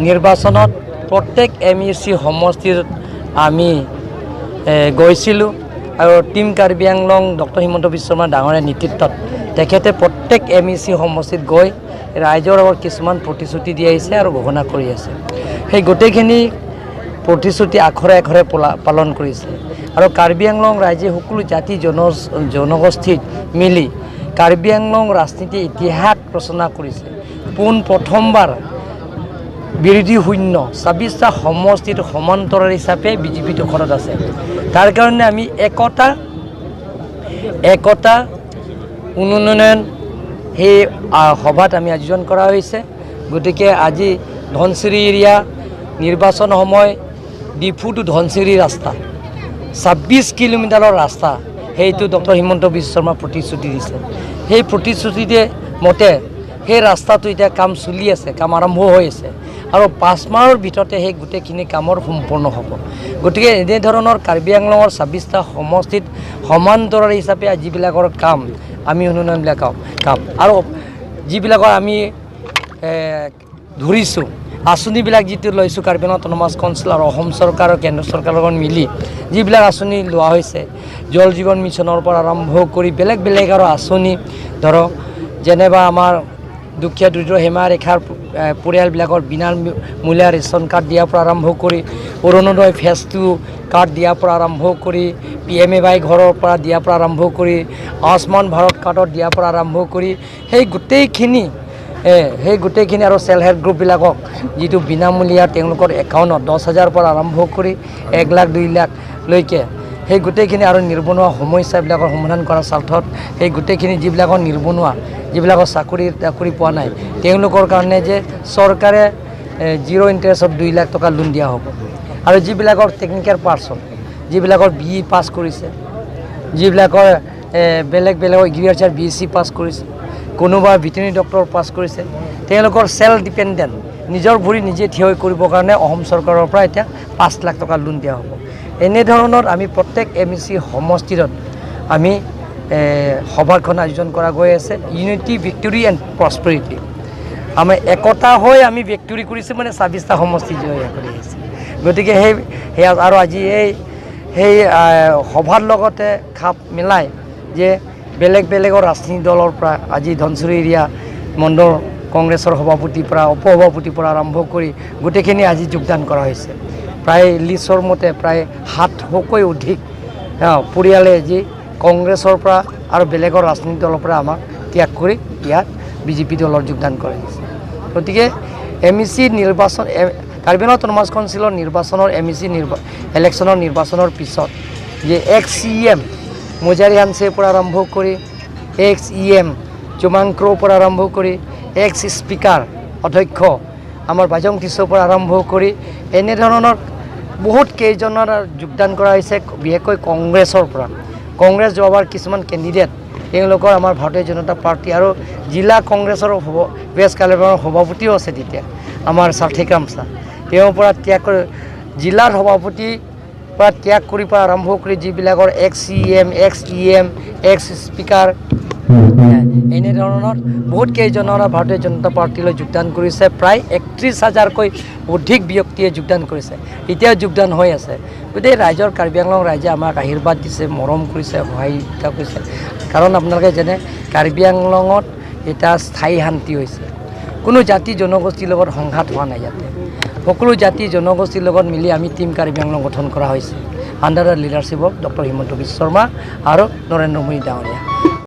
নিৰ্বাচনত প্ৰত্যেক এমইচি সমষ্টিত আমি গৈছিলোঁ আৰু টীম কাৰ্বি আংলং ডক্টৰ হিমন্ত বিশ্ব শৰ্মা ডাঙৰীয়াৰ নেতৃত্বত তেখেতে প্ৰত্যেক এমইচি সমষ্টিত গৈ ৰাইজৰ আগত কিছুমান প্ৰতিশ্ৰুতি দি আহিছে আৰু ঘোষণা কৰি আছে। সেই গোটেইখিনি প্ৰতিশ্ৰুতি আখৰে আখৰে পালন কৰিছে আৰু কাৰ্বি আংলং ৰাইজে সকলো জাতি জনগোষ্ঠীত মিলি কাৰ্বি আংলং ৰাজনীতি ইতিহাস ৰচনা কৰিছে। পোন প্ৰথমবাৰ বিৰোধী শূন্য, 26টা সমষ্টিত সমান্তৰাল হিচাপে বিজেপি দখলত আছে। তাৰ কাৰণে আমি একতা, একতা উন্নয়ন সেই সভাত আমি আয়োজন কৰা হৈছে। গতিকে আজি ধনশিৰি এৰিয়া নিৰ্বাচন সময় ডিফু টু ধনশিৰি ৰাস্তা 26 কিলোমিটাৰৰ ৰাস্তা, সেইটো ডক্টৰ হিমন্ত বিশ্ব শৰ্মা প্ৰতিশ্ৰুতি দিছে। সেই প্ৰতিশ্ৰুতিতে মতে সেই ৰাস্তাটো এতিয়া কাম চলি আছে, কাম আৰম্ভ হৈ আছে আৰু 5 মাহৰ ভিতৰতে সেই গোটেইখিনি কামৰ সম্পূৰ্ণ হ'ব। গতিকে এনেধৰণৰ কাৰ্বি আংলঙৰ 26টা সমষ্টিত সমান্তৰাল হিচাপে যিবিলাকৰ কাম আমি উন্নয়নবিলাক কাম আৰু যিবিলাকৰ আমি ধৰিছোঁ আঁচনিবিলাক যিটো লৈছোঁ, কাৰ্বি আংলং অট'নমাছ কাউন্সিল আৰু অসম চৰকাৰ আৰু কেন্দ্ৰ চৰকাৰৰ লগত মিলি যিবিলাক আঁচনি লোৱা হৈছে, জল জীৱন মিছনৰ পৰা আৰম্ভ কৰি বেলেগ বেলেগ আৰু আঁচনি, ধৰক যেনেবা আমাৰ দুখীয়া দৰিদ্ৰ সীমা ৰেখাৰ পৰিয়ালবিলাকৰ বিনামূলীয়া ৰেচন কাৰ্ড দিয়াৰ পৰা আৰম্ভ কৰি, অৰুণোদয় ফেজ 2 কাৰ্ড দিয়াৰ পৰা আৰম্ভ কৰি, পিএমএৱাই ঘৰৰ পৰা দিয়াৰ পৰা আৰম্ভ কৰি, আয়ুষ্মান ভাৰত কাৰ্ডত দিয়াৰ পৰা আৰম্ভ কৰি, সেই গোটেইখিনি আৰু চেল্ফ হেল্প গ্ৰুপবিলাকক যিটো বিনামূলীয়া তেওঁলোকৰ একাউণ্টত 10 হাজাৰৰ পৰা আৰম্ভ কৰি 1 লাখ 2 লাখলৈকে সেই গোটেইখিনি আৰু নিবনুৱা সমস্যাবিলাকৰ সমাধান কৰাৰ স্বাৰ্থত সেই গোটেইখিনি যিবিলাকৰ নিবনুৱা, যিবিলাকৰ চাকৰি তাকৰি পোৱা নাই, তেওঁলোকৰ কাৰণে যে চৰকাৰে জিৰ' ইণ্টাৰেষ্টত 2 লাখ টকা লোন দিয়া হ'ব। আৰু যিবিলাকৰ টেকনিকেল পাৰ্চন, যিবিলাকৰ বিই পাছ কৰিছে, যিবিলাকৰ বেলেগ বেলেগ এগ্ৰিকালচাৰ বিএছচি পাছ কৰিছে, কোনোবা ভেটেৰিনেৰী ডক্টৰ পাছ কৰিছে, তেওঁলোকৰ চেল্ফ ডিপেণ্ডেণ্ট নিজৰ ভৰি নিজে থিয় কৰিবৰ কাৰণে অসম চৰকাৰৰ পৰা এতিয়া 5 লাখ টকা লোন দিয়া হ'ব। এনেধৰণৰ আমি প্ৰত্যেক এমইচি সমষ্টিত আমি সভাখন আয়োজন কৰা গৈ আছে। Unity, victory and prosperity. আমি একতা হৈ আমি ভিক্টৰী কৰিছোঁ, মানে 26টা সমষ্টি জয় কৰি আহিছে। গতিকে সেয়া আৰু আজি এই সেই সভাৰ লগতে খাপ মিলাই যে বেলেগ বেলেগৰ ৰাজনীতি দলৰ পৰা আজি ধনশিৰি এৰিয়া মণ্ডল কংগ্ৰেছৰ সভাপতিৰ পৰা উপ সভাপতিৰ পৰা আৰম্ভ কৰি গোটেইখিনি আজি যোগদান কৰা হৈছে। প্ৰায় লিষ্টৰ মতে প্ৰায় 700কৈ অধিক পৰিয়ালে যি কংগ্ৰেছৰ পৰা আৰু বেলেগৰ ৰাজনীতি দলৰ পৰা আমাক ত্যাগ কৰি ইয়াত বিজেপি দলৰ যোগদান কৰা হৈছে। গতিকে এমইচি নিৰ্বাচন, কাৰ্বি আংলং অট'নমাছ কাউন্সিলৰ নিৰ্বাচনৰ এমইচি ইলেকশ্যনৰ নিৰ্বাচনৰ পিছত যে এক্স চি এম মোজাৰি হানছেৰ পৰা আৰম্ভ কৰি, এক্স ই এম চুমাংক্ৰ'ৰ পৰা আৰম্ভ কৰি, এক্স স্পীকাৰ অধ্যক্ষ আমাৰ বাজং টিছ'ৰ পৰা আৰম্ভ কৰি এনেধৰণৰ বহুত কেইজনৰ যোগদান কৰা হৈছে। বিশেষকৈ কংগ্ৰেছৰ পৰা, কংগ্ৰেছ যোৱাবাৰ কিছুমান কেণ্ডিডেট তেওঁলোকৰ আমাৰ ভাৰতীয় জনতা পাৰ্টি আৰু জিলা কংগ্ৰেছৰ ৱেষ্ট কাৰ্বি সভাপতিও আছে তেতিয়া আমাৰ সাৰ্থিক ৰামচা, তেওঁৰ পৰা ত্যাগ কৰি, জিলাৰ সভাপতিৰ পৰা ত্যাগ কৰি পৰা আৰম্ভ কৰি যিবিলাকৰ ex CM, ex EM, ex speaker, এনেধৰণৰ বহুত কেইজনৰ ভাৰতীয় জনতা পাৰ্টীলৈ যোগদান কৰিছে। প্ৰায় 31 হাজাৰকৈ অধিক ব্যক্তিয়ে যোগদান কৰিছে, এতিয়াও যোগদান হৈ আছে। গতিকে ৰাইজৰ, কাৰ্বি আংলং ৰাইজে আমাক আশীৰ্বাদ দিছে, মৰম কৰিছে, সহায়িতা কৰিছে। কাৰণ আপোনালোকে যেনে কাৰ্বি আংলঙত এতিয়া স্থায়ী শান্তি হৈছে, কোনো জাতি জনগোষ্ঠীৰ লগত সংঘাত হোৱা নাই। ইয়াতে সকলো জাতি জনগোষ্ঠীৰ লগত মিলি আমি টীম কাৰ্বি আংলং গঠন কৰা হৈছে under the leadership of Doctor Himanta Biswa Sarma আৰু নৰেন্দ্ৰ মোদী ডাঙৰীয়া।